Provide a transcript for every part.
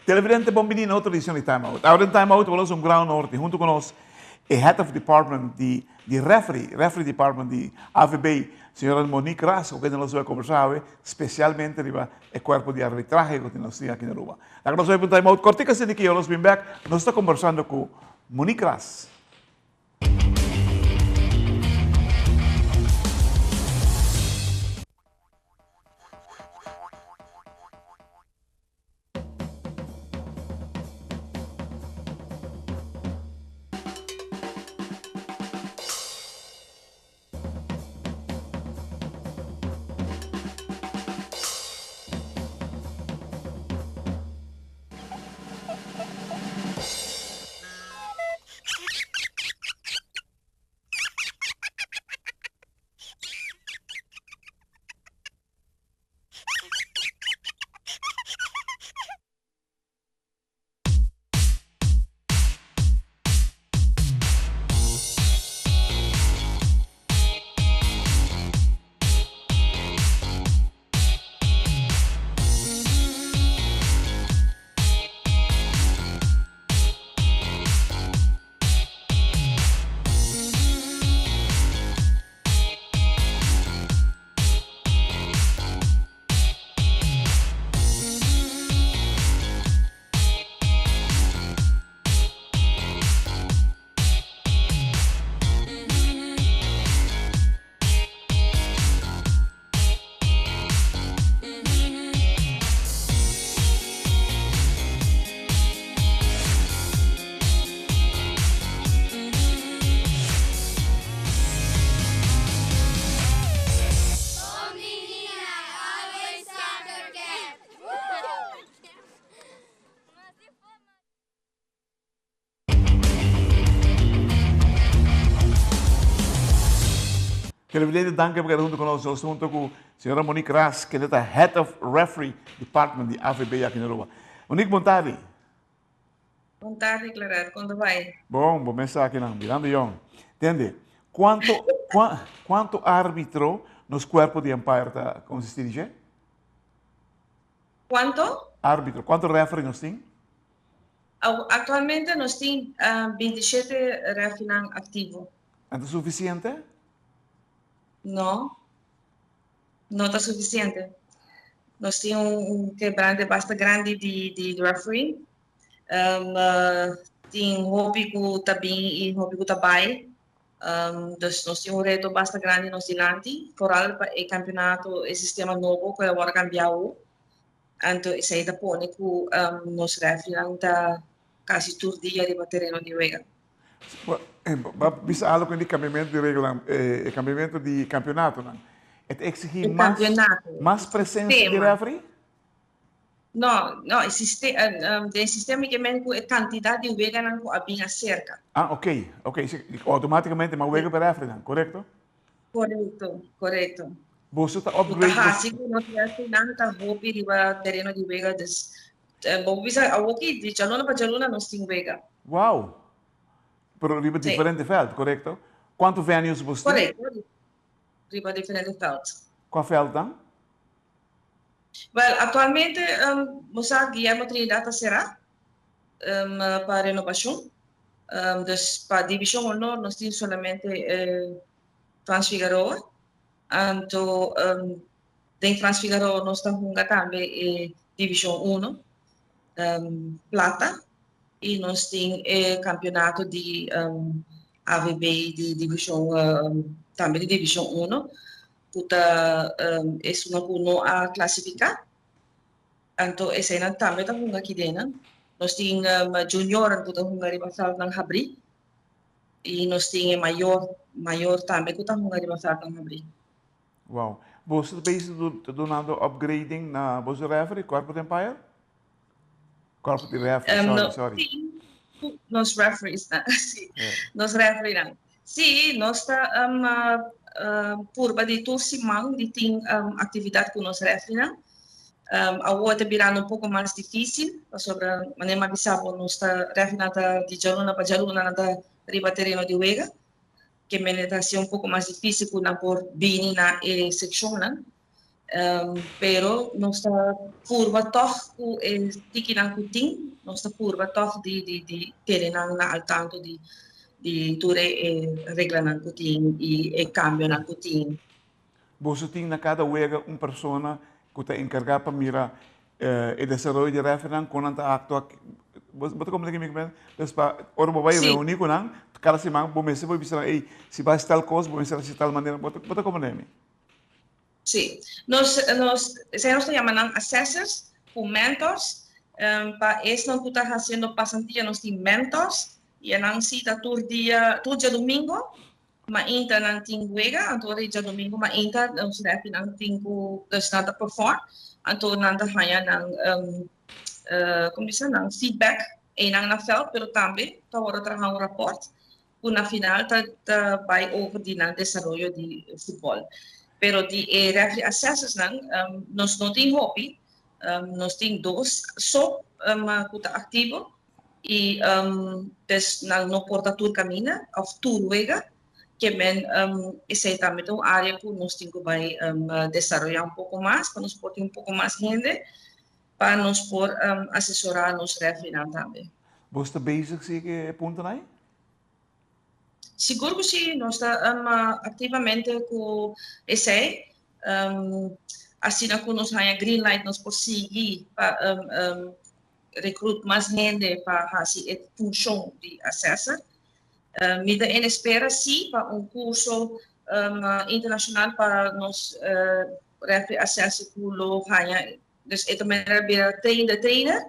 Televidente, bon bini na otro edicion di Time Out. Awor den Time Out bo un gran honor di hunto cu nos e Head of Department di di Referee, Referee Department di AVB, señora Monique Ras, cu kende nos bay conversa awe, specialmente riba e cuerpo di arbitrahe cu tin nos tin aki na Aruba. Laga nos bay pa un Time Out cortico asina ki nos bin bek, nos ta conversando cu Monique Ras. Televidente, danki pa keda hunto ku nos. Nos ta hunto ku señora Monique Ras, kende ta Head of Referee Department di AVB aki na Aruba. Monique, bon tardi. Bon tardi, Claret. Kon ta bai? Bon, bo mes sa akinan, birando yòn. Tende, kuantu, kuantu árbitro nos kuerpo di umpire ta konsistí di dje? Kuantu? Árbitro, kuantu referee nos tin? Aktualmente nos tin bintishete refinan aktivo. Nan ta sufisiente? No, no ta sufisiente. Nos tin un kebrante basta grandi di di referee. Tin hopi ku ta bin i hopi ku ta bai. Dus nos tin un reto basta grandi nos dilanti, foral pa e kampeonato, e sistema nobo ku a wòrdu kambiá awor. Anto esei ta pone ku nos refereenan ta kasi tur dia riba tereno di wega. Bo a bisa algo di kambiamentu di reglanan, e kambiamentu di kampeonatonan. E ta eksigí mas, mas presensia di referee? No, no, e den sistema ke men ku e kantidat di weganan ku a bin aserka. Ah, ok, ok. Outomátikamente mas wega pa refereenan, korekto? Korekto, korekto. Boso ta upgrade. Ku ta hasi ku nos refereenan ta hopi riba tereno di wega, dus bo por bisa awoki di djaluna pa djaluna nos tin wega. Wow! Pero riba diferente veld, korekto? Kuantu venues boso tin? Korekto, riba diferente veld. Kua veld dan? Wel, aktualmente bo sa Guillermo Trinidad ta será pa renobashon. Dus pa Divishon Honor nos tin solamente Frans Figaroa. Anto den Frans Figaroa nos ta hunga tambe e Divishon Uno, Plata, i nos tin e kampeonato di AVB di Divishon tambe di Divishon Uno. Ku ta esunnan ku no a klasifiká. Anto eseinan tambe ta hunga kidennan. Nos tin juniornan ku ta hunga riba veldnan habrí i nos tin e mayor mayor tambe ku ta hunga riba veldnan habrí. Wow. Boso ta bezig ta dunando upgrading na boso referee, Cuerpo di Umpire? Cuerpo di referee, sorry, sorry. Nos referees, si. Nos refereenan. Sí, nos ta purba di tur siman di tin actividad cu nos refrinan. Awor ta birando un poco mas dificil, pasobra manera mi a bisa bo nos ta refrinan ta di djaluna pa djaluna nan ta riba tereno di wega, ke mene ta haci un poco mas dificil cu nan por bini na e seccionnan. Pero nos ta purba tòg ku e tikinan ku tin, nos ta purba tòg di di di tene nan na al tanto di di tur e e reglanan ku tin i e kambionan ku tin. Boso tin na kada wega un persona ku ta enkargá pa mira e desaroyo di refernan, kon nan ta aktua. Bo ta komprende ke mi ke Dus pa ora bo bai reuní ku nan kada siman bo mester por bisa nan, ey, si bo hasi tal kos bo mester hasi tal manera. Bo ta komprende mi? Sí. Nos, nos, esei nos ta yama nan assessors ku mentors. Pa esnan ku ta hasiendo pasantia nos tin mentors i e nan si ta tur dia, tur djadumingo mainta nan tin wega, anto ora di djadumingo mainta nos refinan tin ku, dus nan ta perform, anto nan ta haña nan, komo bisa, nan feedback einan na veld, pero tambe ta wòrdu traha un rapòrt ku na final ta ta bai over di nan desaroyo di futbòl. Pero di e referee assessorsnan nos no tin hopi, nos tin dos so ku ta aktivo i pues nan no por ta tur kaminda òf tur wega, ke men esei tambe ta un área ku nos tin ku bai desaroyá un poko mas pa nos por tin un poko mas hende pa nos por asesorá nos refereenan tambe. Bo sta bezig si ku e puntonan ei? Sigur ku si, nos ta aktivamente ku esei. Asina ku nos haña green light nos por sigui pa rekrut mas hende pa hasi e funshon di assessor. Mi ta en espera si pa un kurso internashonal pa nos referee assessor ku lo haña Dus e ta manera bira train the trainer,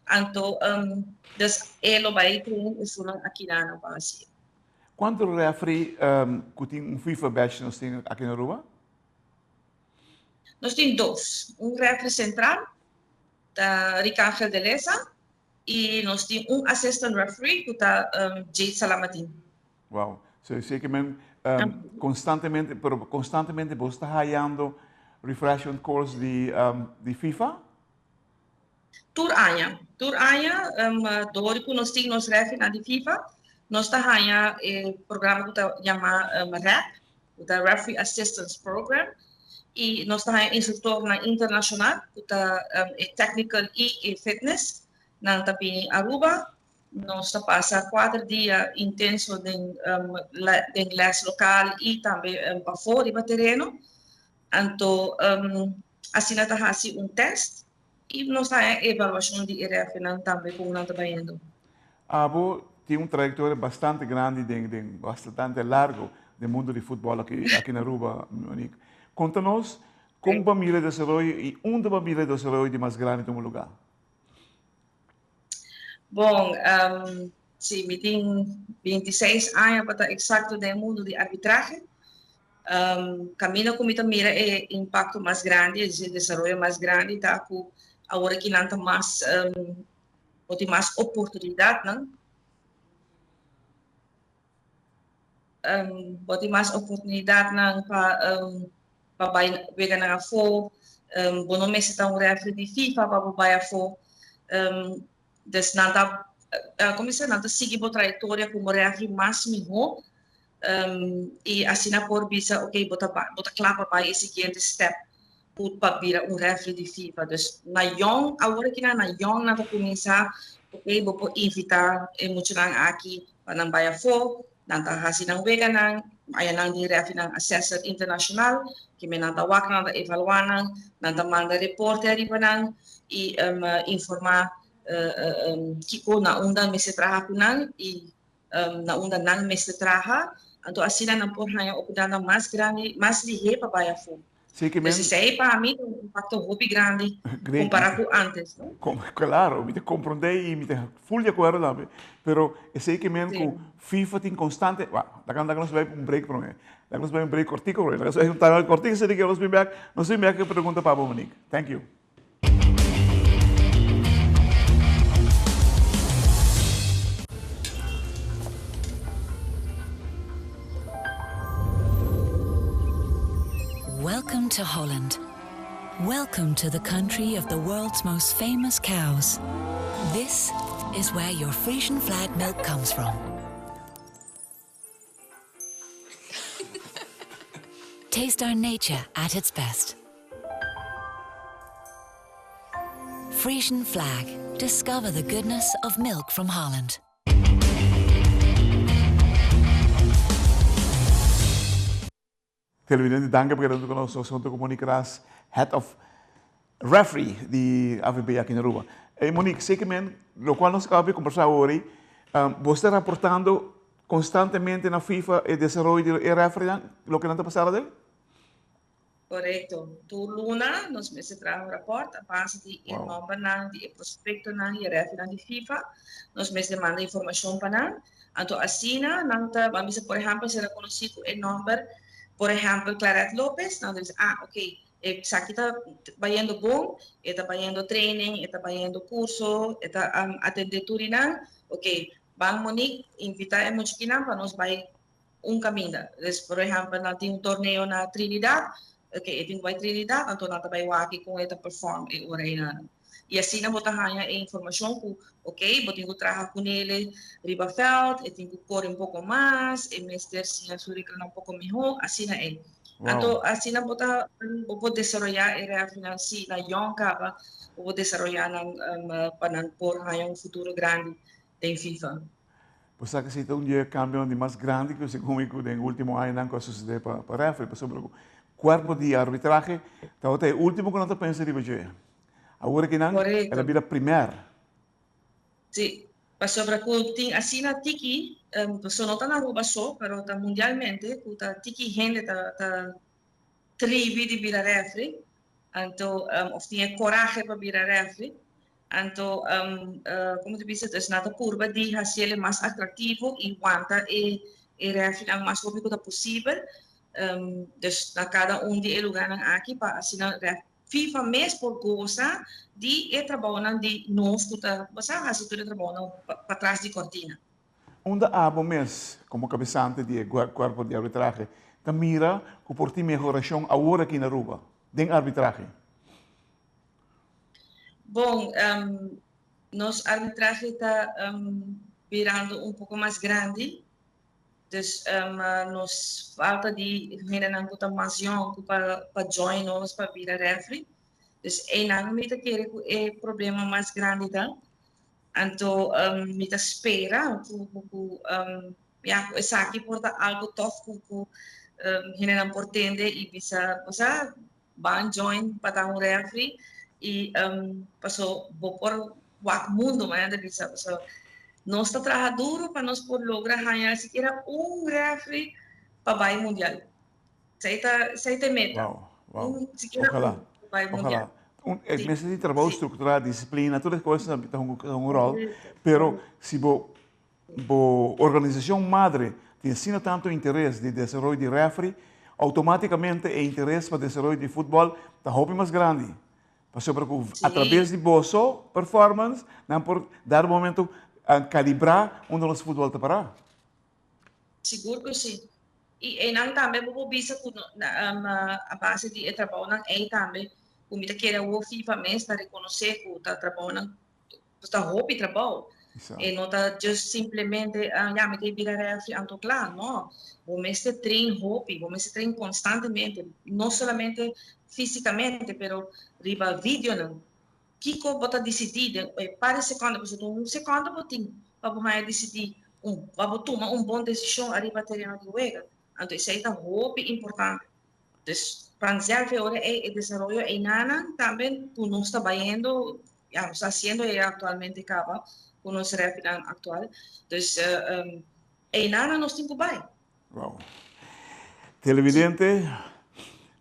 anto dus e lo bai train esunnan akinanan pa hasi. Cuanto referee cu tin un FIFA badge nos tin aki na Aruba? Nos tin dos. Un referee central ta Ricangel de Leza y nos tin un assistant referee cu ta Jade Salamatin. Wow. So esey ke men constantemente, pero constantemente bo sta hayando refreshment course di di FIFA? Tur aña. Tur aña door cu nos tin nos refinan di FIFA, nos ta haya e programa cu ta yama RAP, cu ta Referee Assistance Program, y nos ta haya instructornan internacional cu ta e technical y e fitness, nan ta bini Aruba. Nos ta pasa kuater dia intenso den den les lokal i tambe pafó riba tereno. Anto asina ta hasi un tèst i nos ta haña evaluashon di e rèfrinan tambe kon nan ta bayendo. Abo tin un trayektoria bastante grandi den den bastante largo den mundo di futbòl aki aki na Aruba, Monique. Konta nos kon bo a mira e desaroyo i unda bo a mira e desaroyo di mas grandi tuma lugá? Bon, um, si, mi tin 26 aña pa ta exacto den e mundo di arbitrahe. Um, camino cu mi ta mira e impacto mas grandi, es decir, desaroyo mas grandi ta cu awor aki nan ta mas, um, bo tin mas oportunidadnan. Um, bo tin mas oportunidadnan pa, um, pa bai weganan afó. Um, bo no mester ta un referee di FIFA pa bo bai afó. Um, dus nan ta, uh, como dice, nan ta sigui bo trayectoria como referee mas mihó. Um, y asina por bisa, ok, bo ta, bo ta kla pa bai e siguiente step ku pa bira un referee di FIFA. Dus na yong, awor aki nan, na yong nan ta kuminsá, ok, bo por invitá e muchanan aki pa nan bai afó, Nan ta hasi nan weganan, aya nan di refinan assessor internacional, keme nan ta wak nan, ta evalua nan, nan ta manda reporte ariba nan y informa kico na unda mester traha cu nan y na unda nan mester traha, anto asina nan por haña oportunidadnan mas grandi, mas lihé pa bai afó. Sí, que men... Entonces, esei pa mi ta un impacto hopi grandi compara cu antes, no? Claro, mi ta comprende y mi ta full di acuerdo tambe. Pero esei ke men cu FIFA tin constante... Wa, laga laga nos bai un break prome. Laga nos bai un break cortico prome. Laga nos bai un time out cortico, esei ke nos bin bek. Nos bin bek cu pregunta pa bo, Monique. Thank you. Welcome to Holland. Welcome to the country of the world's most famous cows. This is where your Frisian flag milk comes from. Taste our nature at its best. Frisian Flag. Discover the goodness of milk from Holland. Televidente danki pa keda hunto ku nos. Nos hunto ku Monique Ras, Head of Referee di AVB aki na Aruba. Hey Monique, zekerment lokual nos kaba di kombersá awor ei, bo sta raportando konstantemente na FIFA e desaroyo di e refereenan, loke nan ta pasando aden? Korekto. Tur luna nos mester traha un rapòrt a base di e nòmbernan di e prospektonan i e refereenan di FIFA. Nos mester manda informashon pa nan. Anto asina nan ta, ban bisa por ehèmpel si rekonosí ku e nòmber, por ehèmpel Claret Lopez, nan ta bisa ah ok, esaki ta bayendo bon, e ta bayendo training, e ta bayendo kurso, e ta atendé tur di nan, ok, ban Monique invitá e muchakinan pa nos bai un kaminda. Dus por ehèmpel nan tin un torneo na Trinidad, ok, e tin ku bai Trinidad, anto nan ta bai wak kon e ta perform e ora einan. I asina bo ta haña e informashon ku ok, bo tin ku traha kunele riba vèlt, e tin ku kore un poko mas, e mester siña su reglanan un poko mihó, asina ei. Anto asina bo ta bo por desaroyá e rèfrinan si na yòn kaba bo por desaroyá nan pa nan por haña un futuro grandi den FIFA. Bo sa ku si ta un di e kambionan di mas grandi ku segun mi ku den ultimo añanan ku a susedé pa rèfri pasobra ku kuerpo di arbitrahe tabata e ultimo ku nan ta pensa riba dje. Awor aki nan el a bira primer. Sí, pasobra ku tin asina tiki, pasobra no ta na Aruba so, pero ta mundialmente ku ta tiki hende ta ta tribi di bira rèfri, anto òf tin e korahe pa bira rèfri. Anto, como ta bisa, dus nan ta purba di haciele mas atractivo y wanta e e refrinan mas hopi cu ta posibel. Dus na cada un di e lugarnan aki pa asina ref FIFA mes por goza di e trabounan di nos cu ta basa haci tur e trabounan patras di cortina. Unda abo mes, como cabesante di e cuerpo di arbitrahe, ta mira cu por tin mehoracion awor aki na Aruba den arbitrahe? Bon, nos arbitrahe ta birando un poko mas grandi. Dus nos falta di hendenan ku ta mas yòn ku pa join nos pa bira referee. Dus einan mi ta kere ku e problema mas grandi ta. Anto mi ta spera ku ku ya ku esaki por ta algu tòf ku ku hendenan por tende i bisa bo sa Ban join pa ta un referee y paso bo por wak mundo manera ta bisa paso nos ta traha duro pa nos por logra haña sikiera un referee pa bai mundial. Esei ta esei ta e meta. Wow, wow. Un sikiera Ojalá, un pa bai mundial. ojalá. Un, e Sí, mester di trabou sí. strukturá, disiplina, tur e kosnan ta hunga un ròl, pero si bo Bo organisacion madre tin asina tanto interes di desaroyo di referee, automaticamente e interes pa desaroyo di futbol ta hopi mas grandi. Pasobra cu a traves di boso performance nan por dar momento calibra unda nos futbol ta para. Sigur cu si. Y eynan tambe bo por bisa cu a base di e trabounan ey tambe cu mi ta kere awor FIFA mes ta reconoce cu ta trabounan Ta hopi trabou. E no ta just simplemente, ah, ya, mi ta bira refri anto kla. No. Bo mester train hopi, bo mester train konstantemente, no solamente físikamente, pero riba videonan. Kiko bo ta disidí den e par di sekònde, pasobra un sekònde bo tin pa bo haña disidí un, pa bo tuma un bon desishon ariba tereno di wega. Anto esei ta hopi importante. Dus vanzelf e ora ei e desaroyo einanan tambe ku nos ta bayendo, ya nos ta hasiendo e aktualmente kaba ku nos refinan aktual. Dus einanan nos tin ku bai. Wow. Televidente,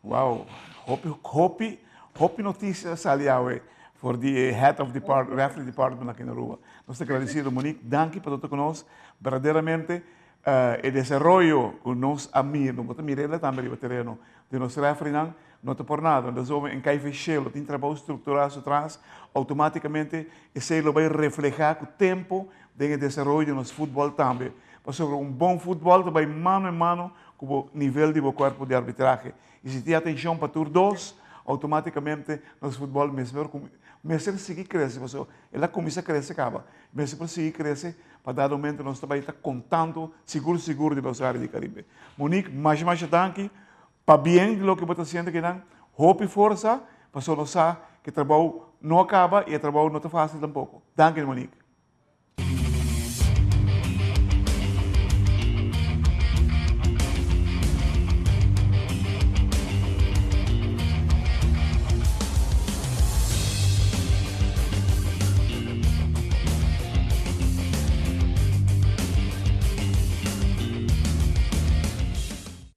wow, hopi, hopi, hopi notisia a sali awe for di e head of depart, referee department aki na Aruba. Nos ta agradecido, Monique, danki pa ta ku nos. Berdaderamente, E desaroyo ku nos a mira, no bo ta mira el tambe riba tereno di nos refrinan, no ta por nada. Nos hoben en KV Shell lo tin trabou strukturá su tras, outomátikamente esei lo bai reflehá ku tempu den e desaroyo di nos futbòl tambe. Pasobra un bon futbòl ta bai mano en mano ku bo nivel di bo kuerpo di arbitrahe. I si tin atenshon pa tur dos, outomátikamente nos futbòl mester mester sigui krese, pasobra el a kuminsá krese kaba. Mester por sigui krese pa dado momento nos ta bai ta kontando sigur sigur di nos área di Karibe. Monique, masha masha danki pabien di loke bo ta hasiendo akinan. Hopi forsa pasobra nos sa ku e trabou. no a kaba i e trabou no ta fásil tampoko. Danki, Monique.